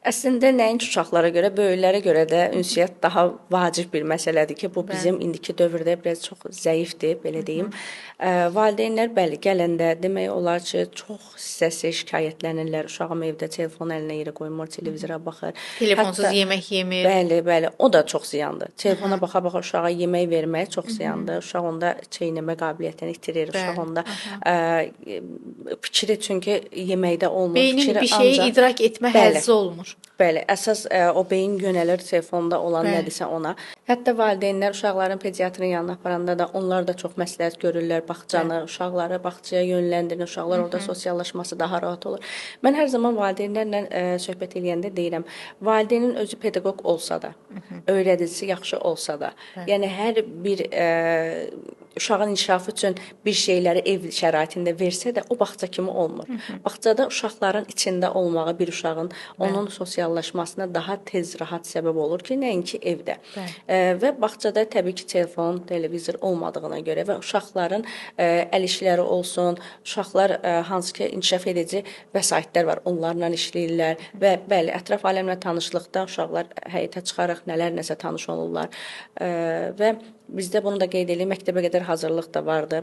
Əslində nəinki uşaqlara görə, böyüklərə görə də ünsiyyət daha vacib bir məsələdir ki, bu bizim indiki dövrdə biraz çox zəifdir, belə deyim. Valideynlər bəli, gələndə demək olar ki, çox hissəsi şikayətlənirlər. Uşağım evdə telefon əlinə yerə qoymur, televizora baxır. Telefonsuz Hətta yemək yemir. Bəli, bəli, o da çox ziyandır. Telefona baxa-baxa uşağa yemək vermək çox ziyandır. Uşaq onda çeynəmə qabiliyyətini itirir. Uşaq onda fikri çünki yeməkdə olmur. Beynin Fikri bir şeyi ancaq idrak etmə Bəli. həzzi olmur. Bəli, əsas o beyin yönəlir telefonda olan nədirsə ona. Hətta valideynlər uşaqların pediatrın yanına aparanda da onlar da çox məsləhət görürlər bağçanı, uşaqları bağçaya yönləndirin, uşaqlar orada sosiallaşması daha rahat olur. Mən hər zaman valideynlərlə söhbət eləyəndə deyirəm, valideynin özü pedaqoq olsa da, öyrədicisi yaxşı olsa da, yəni hər bir uşağın inkişafı üçün bir şeyləri ev şəraitində versə də o bağça kimi olmur. Bağçada uşaqların içində olmağı bir uşağın onun sosiallaşmasına daha tez, rahat səbəb olur ki, nəinki evdə. Və bağçada təbii ki, telefon, televizor olmadığına görə və uşaqların əl işləri olsun, uşaqlar hansı ki inkişaf edici vəsaitlər var, onlarla işləyirlər və bəli, ətraf aləmlə tanışlıqda uşaqlar həyətə çıxaraq nələr nəsə tanış olurlar. Və bizdə bunu da qeyd eləyim, məktəbə qədər hazırlıq da vardı.